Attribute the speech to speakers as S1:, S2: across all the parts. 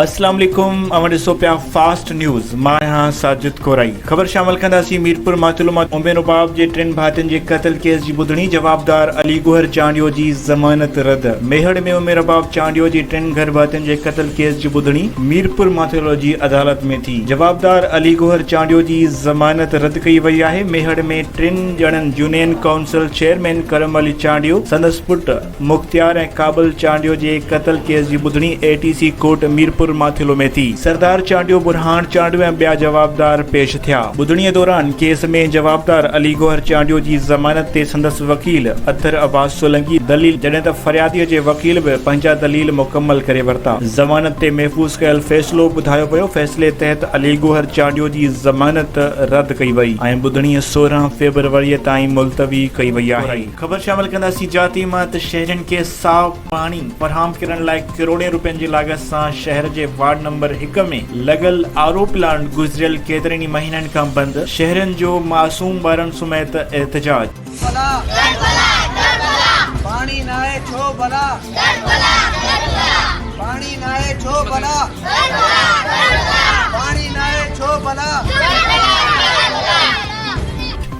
S1: اسلام عليڪم اوهان ڏسو پيا فاسٽ نيوز مان آهيان ساجد ڪورائي خبر شامل ڪنداسين ميرپور ماٿيلو مان امين رباب جي ٽن ڀاتين جي قتل ڪيس جي ٻڌڻي جوابدار علي گوهر چانڊيو جي ضمانت رد ميهڙ ۾ امين رباب چانڊيو جي ٽن گهر ڀاتين جي قتل ڪيس جي ٻڌڻي ميرپور ماٿيلو جي عدالت ۾ ٿي جوابدار علي گوهر چانڊيو جي ضمانت رد ڪئي وئي آهي ميهڙ ۾ ٽن ڄڻن union council chairman Karam Ali Chandio سندس پٽ مختيار ۽ قابل چانڊيو جي قتل ڪيس جي ٻڌڻي A T C court Mirpur Mathelo ۾ ٿي. سردار چانڊيو، برهان چانڊيو ۽ ٻيا جوابدار پيش ٿيا. ٻڌڻي دوران ڪيس ۾ جوابدار علي گوهر چانڊيو جي ضمانت تي سندس وڪيل اطهر عباس سولنگي دليل جڏهن ته فريادي جي وڪيل به پنهنجا دليل مڪمل ڪري ورتا. ضمانت تي محفوظ ڪيل فيصلو ٻڌايو ويو. فيصلي تحت علي گوهر چانڊيو جي ضمانت رد ڪئي وئي ۽ ٻڌڻي 16 فيبروري تائين ملتوي ڪئي وئي آهي. خبر شامل ڪنداسين جاتي مان ته شهرين کي صاف پاڻي فراهم ڪرڻ لاء ڪروڙين روپين جي لاڳت سان شهر جي وارڊ نمبر هڪ ۾ لڳل آر او پلانٽ گذريل ڪيترن ئي مهينن کان بند، شهرين جو معصوم ٻارن سميت احتجاج.
S2: ڀلا پاڻي ناهي ڇو ڀلا پاڻي ناهي ڇو ڀلا پاڻي ناهي ڇو ڀلا.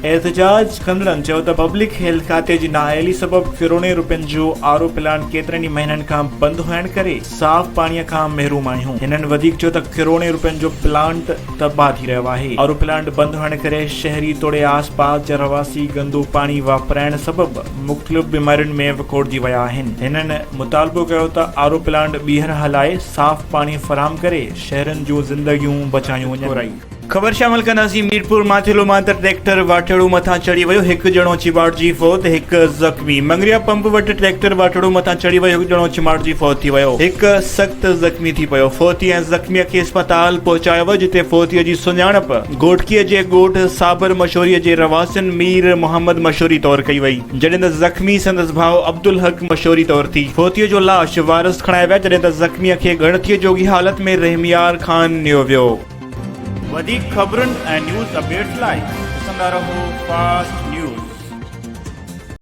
S1: احتجاج ڪندڙن چيو ته پبلڪ هيلٿ کاتي جي نااهلي سبب ڪروڙين روپين جو آر او پلانٽ ڪيترن ئي مهينن کان بند هئڻ ڪري صاف پاڻي کان محروم آهيون. هنن وڌيڪ چيو ته ڪروڙين روپين جو پلانٽ تباهه ٿي رهيو آهي. آر او پلانٽ بند هئڻ ڪري شهري توڙي آس پاس جا رهواسي گندو پاڻي واپرائڻ سبب مختلف بيمارين ۾ وڪوڙجي ويا آهن. هنن مطالبو ڪيو ته آر او پلانٽ ٻيهر هلائي صاف پاڻي فراهم ڪري شهرين جون زندگيون بچايون وڃن. خبر شامل ڪنداسين ميرپور ماٿيلو مان ته ٽريڪٽر واٽهڙو مٿان چڙهي ويو هڪ ڄڻو چيڀاٽجي فوت هڪ زخمي مڱريا پمپ وٽ ٽريڪٽر واٽهڙو مٿان چڙهي ويو هڪ ڄڻو چيڀاٽجي فوت ٿي ويو هڪ سخت زخمي ٿي پيو فوتي ۽ زخمي کي اسپتال پهچايو ويو جتي فوتي جي سڃاڻپ گهوٽڪي جي ڳوٺ صابر مشوري جي رهواسين مير محمد مشوري طور ڪئي وئي جڏهن ته زخمي سندس ڀاء عبدالحق مشوري طور ٿي فوتي جو لاش وارث کڻائي ويا جڏهن ته زخمي کي ڳڻتي جوڳي حالت ۾ رحميار خان نيو ويو. وڌيڪ خبرن ۽ نيوز اپڊيٽس لاء ڏسندا رهو فاسٽ.